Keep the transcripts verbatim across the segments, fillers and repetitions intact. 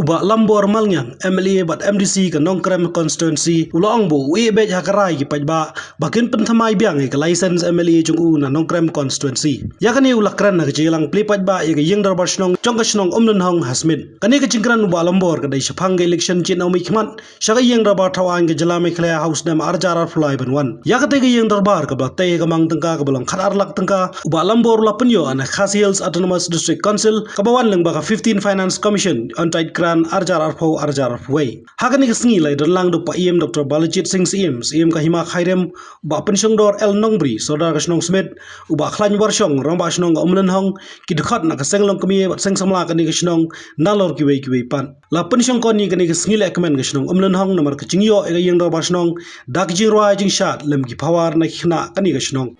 Bah Lambor Malngiang, M L A bad M D C ka Nongkrem Constituency, u la ong ba u ïeh beit ha ka rai ki paidbah ba kin pynthymmai biang ïa ka license M L A jong u na Nongkrem Constituency. Ïa kane u la kren ha ka jingïalang plie paidbah ïa ka ïing dorbar shnong jong ka shnong Umlynhong ha Smit. Kane ka jingkren u Bah Lambor ka dei shaphang ka election jied na u mei khmat sha ka ïing dorbar thaw aiñ ka jylla Meghalaya ha u snem ar hajar arphew lai ban wan. Ïa katei ka ïing dorbar kaba la tei ha ka mang tyngka kaba long khat ar lak tyngka, u Bah Lambor u la pynïoh na Khasi Hills Autonomous District Council kaba wan lyngba ka fifteen Finance Commission Untied Grant ar hajar arphew, ar hajar arphew wei. Ha kane ka sngi la ïadon lang da u Paiem Doctor Balajied Singh Syiem, Syiem ka Hima Khyrim, u Bah Pynshongdor L Nongbri, Sordar ka shnong Smit, u Bah Khlaiñ Warshiong, Rangbah Shnong ka Umlynhong, ki dkhot na ka seng longkmie bad seng samla kane ka shnong, nalor kiwei kiwei pat. La pynshongkun ïa kane ka sngi lehkmen ka shnong Umlynhong namar ka jingïoh ïa ka ïing dorbar shnong da ka jingrwai jingshad lem ki pawar na ki khynnah kane ka shnong.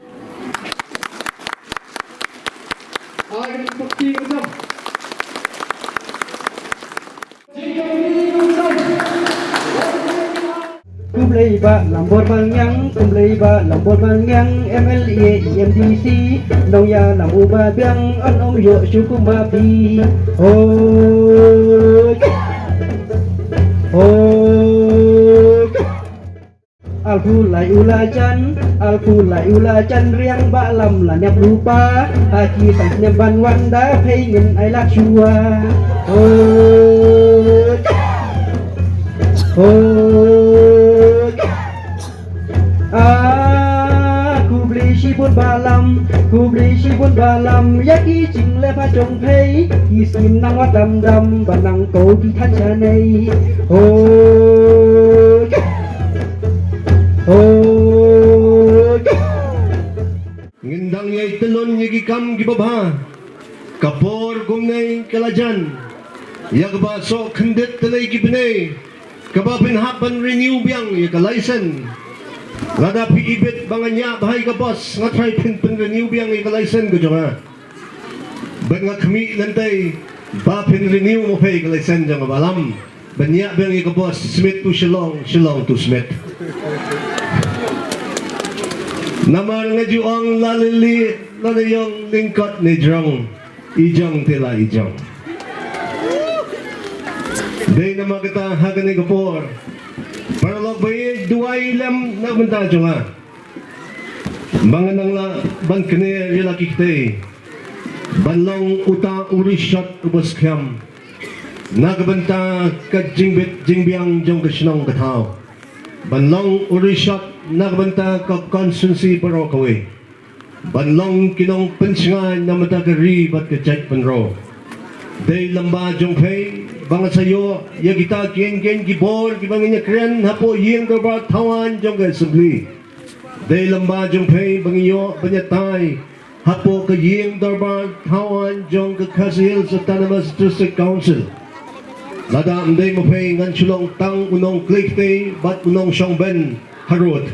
Khublei Bah Lambor Malngiang, khublei Bah Lambor Malngiang, M L A, M D C, nongïalam uba biang, yn ym ïoh shuh kum ma phi. Hoi. Hoi. Arphew lai u la jan, arphew lai u la jan riang, Bah Lam la niap lypa. Ha ki san snem ban wan da phi ngin ai lad shuwa. Hoi. Hoi. Ah, khublei shibun Bah Lam, khublei shibun Bah Lam, ïa ki jingleh ba jong phi, ki skim nang wat dam dam, ba nang ko ki than shanei. Hoi. Hoi. Ngin dang ïai tylli ïa ki kam kiba bha. Ka por kumne ka la jan. Ïa kaba shu khyndiat tylli ki bnai. Kaba phin hap ban renew biang ïa ka license. Lada phi ibit ba nga ñiah bha ïa ka bos, nga tharai phin pynrenew biang ïa ka license ka jong nga. Bad nga khmih lynti ba phin renew mo phi ïa ka license jong nga Bah Lam. Ban ñiah biang ïa ka bos, Smit to Shillong, Shillong to Smit. Namar nga ju ong la lili, la ne ïong, lyngkot ne jrong, i jong te la i jong. Dei namar kata ha kane ka por, paralok ba ïeit, duwai lem na ka bynta jong nga. Ba ngan nang lah ban kner ïa la ki kti. Ban long uta u rishot uba skhem. Na ka bynta ka jingbit jingbiang jong ka shnong ka thaw. Ban long u rishot na ka bynta ka constituency baroh kawei. Ban long ki nongpynshngaiñ na ka bynta ka ri bad ka jaitbynriew. Dei lyngba jong phi ba nga sa ïoh ïa kita ki ïing ki bor kiba ngin ïa kren hapoh ïing dorbar thaw aiñ jong ka assembly. Dei lyngba jong phi ba ngi ïoh ban ïatai hapoh ka ïing dorbar thaw aiñ jong ka Khasi Hills Autonomous District Council. Lada ym dei ma phi ngan shu long tang u nongkhlaiñ kti bad u nongshong bein harud.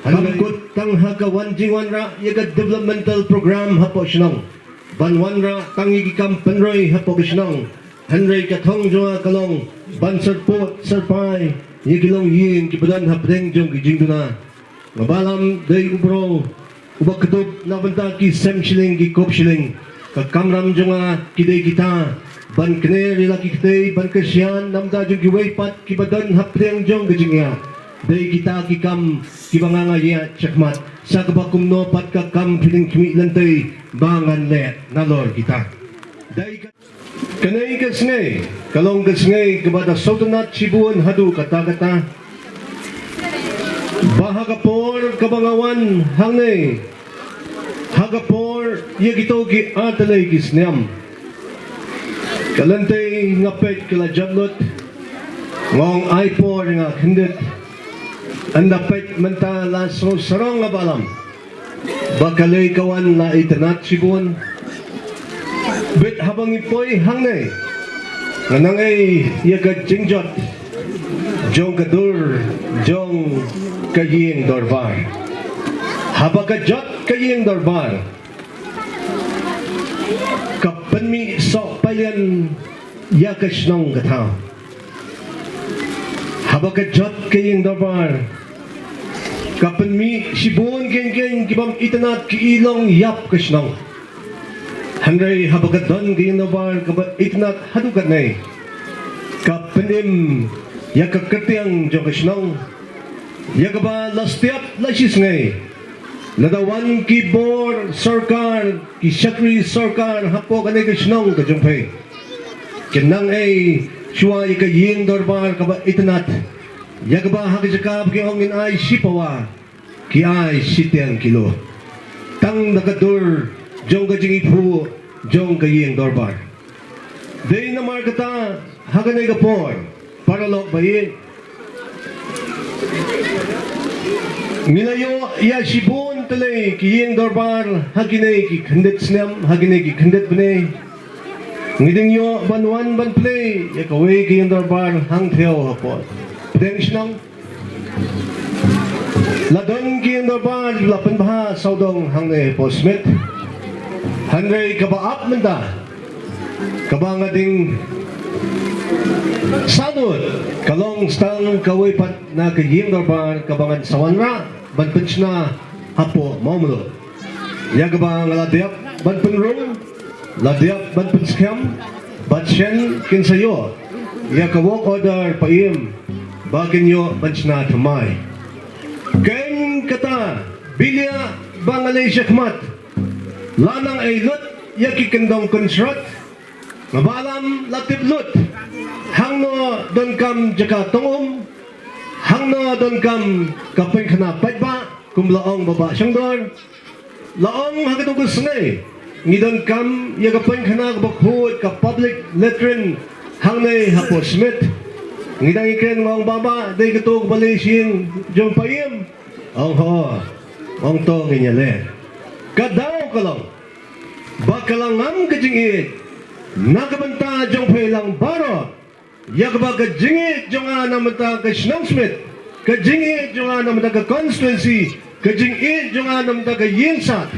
Kam kut tang ha ka wan jingwanrah ïa ka developmental program hapoh shnong. Ban wanrah tang ïa ki kam pynroi hapoh ka shnong. Hynrei ka thong jong nga ka long ban syrpud syrpai ïa ki longïing kiba don hapdeng jong ki jingduna. Nga Bah Lam dei u bro uba kdup na bynta ki sem shilling ki kup shilling. Ka kamram jong nga ki dei kita ban kner ïa la ki kti, ban kyrshan na bynta jong kiwei pat kiba don hapdeng jong ka jingïap. Dei kita ki kam kiba nga nga ïa shakhmat. Sa kaba kumno pat ka kam phi dang khmih lynti ba ngan leh nalor kita. Dei ka Kane ka sngi ka long ka sngi kaba da sngewtynnat shibun haduh katta katta. Ba ha ka por kaba nga wan hangne, ha ka por ïa kito ki artylli ki snem, ka lynti nga peit ka la jot lut. Nga ong ai por ïa nga khyndiat. Ynda peit mynta la sngewsarong nga Bah Lam. Ba ka lei ka wan la itynnat shibun. Bit haba ngi poi hangne, nga nang ei ïa ka jingjot jong ka dur jong ka ïing dorbar. Haba ka jot ka ïing dorbar, ka pynmih soh pailian ïa ka shnong ka thaw. Haba ka jot ka ïing dorbar, ka pynmih shibun keiñ keiñ ki bym itynnat ki i long ïap ka shnong. Hynrei haba ka don ka ïing dorbar kaba itynnat haduh katne, ka Pynim ïa ka kyrteng jong ka shnong, ïa kaba la step la shisngi, lada wan ki bor sorkar, ki shakri sorkar hapoh kane ka shnong ka jong phi, kin nang ai shuwa ïa ka ïing dorbar kaba itynnad, ïa kaba ha ka jaka ba ki ong ngin ai shi pawa, ki ai shiteng kilo. Tang da ka dur jong ka jingithuh jong ka ïing dorbar. Dei namar kata ha kane ka por, paralok ba ïeit, ngi la ïoh ïa shibun tylli ki ïing dorbar ha kine ki khyndiat snem, ha kine ki khyndiat bnai. Ngi dang ïoh ban wan ban plie ïa kawei ka ïing dorbar hangtei hapoh pdeng shnong. La don ki ïing dorbar la pynbha sawdong hangne hapoh Smit. Hynrei kaba ap mynta, kaba nga dang sngewthuh, ka long tang kawei pat na ka ïing dorbar kaba ngan sa wanrah ban pynshna hapoh Mawmluh. Ïa kaba nga la dep ban pynrung, la dep ban pynskhem, bad shen kin sa ïoh ïa ka work order paiem ba kin ïoh ban shna thymmai. Kein kata, bili ba nga leit shakhmat, la nang ai lut ïa ki kyndong kynshrot. Nga ba lam la tip lut hangno donkam jaka tong um, hangno donkam ka painkhana paidbah, kum la ong Bah Shangdor. La ong ha kato ka sngi ngi donkam ïa ka painkhana kaba khuid, ka public latrine, hangne hapoh Smit. Ngi dang ïakren, nga ong, Bah, dei kato kaba leit sha ïing jong paiem? Ong, ho. Ong, to ngin ïaleh. Ka daw ka long ba ka la ngam ka jingïeit na ka bynta jong phi lang baroh, ïa kaba ka jingïeit jong nga na ka bynta ka shnong Smit, ka jingïeit jong nga na ka bynta ka constituency, ka jingïeit jong nga na ka bynta ka ïingsad,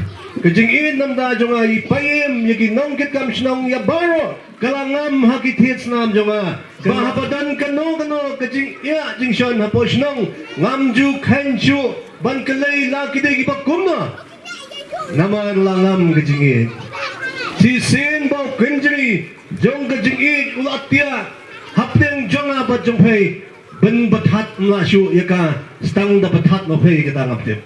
ka jingïeit na ka bynta jong nga i paiem, ïa ki nongkitkam shnong, ïa baroh, ka la ngam ha ki thied snam jong nga. Ba haba don kano kano ka jingeh jingshon hapoh shnong, ngam ju kheiñ shuh ban kylli la ki dei kiba kumno. Namar la ngam ka jingïeit. Shisien ba u kynjri jong ka jingïeit u la tiak hapdeng jong nga bad jong phi, ban bathat, ym lah shuh ïa ka, tang da bathat ma phi kata ngam tip.